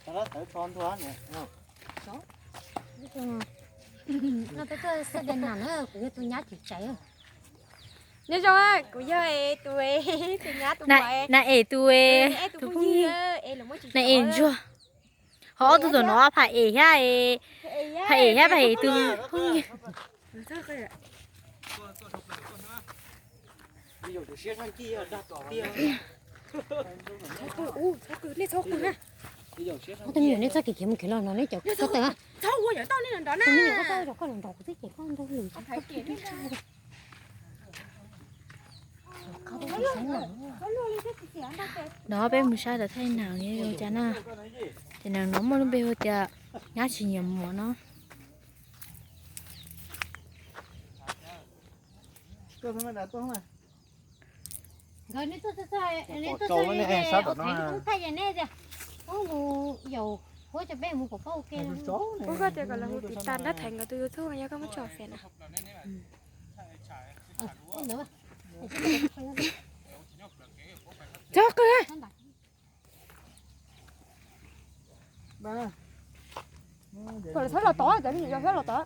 Nyob zoo, kuv yog tus nyab tsis tsaiv. Nyob zoo, kuv yog tus, tus nyab tus, na es tus, tus phooj ywg, na es ntsuag. Ho ob tug tom no pham es thiab, pham es thiab pham es tus phooj ywg. Tus me nyuam nej txhob kev khiav mus khiav los no, nej cov txhob tawm. Nej nyuam koj txhob los nrog kuv twb ces koj ntau lwm. No peb mus saib lawv thaij nas zoo cas na. Ces nas no muaj lub npe hu tias nyab tsis nyiam muam no. Ua koj tias kom lawv hu tiv tas nrab thaiv nkawd tus YouTube yog koj muab tso fem na. Txhob qw. Kom lawv txhob los tod, cov me nyuam yog txhob los tod.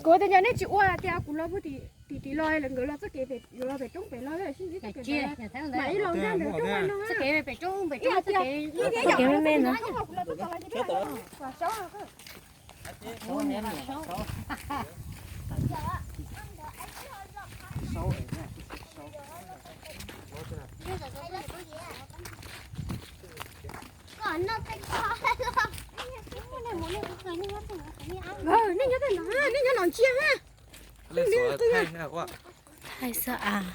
Kuv tias yog nej tsis ua tias kuv los pug tim tim los lawv nkawd los txoj kev pem, los pem roob pem los sib ntsib txoj kev, mam ib los nkag ntawd roob no. Txoj kev pem roob pem roob txoj kev me me no. Nej nyob tej no, nej nyob no ntsia ha. Thaij xwb as.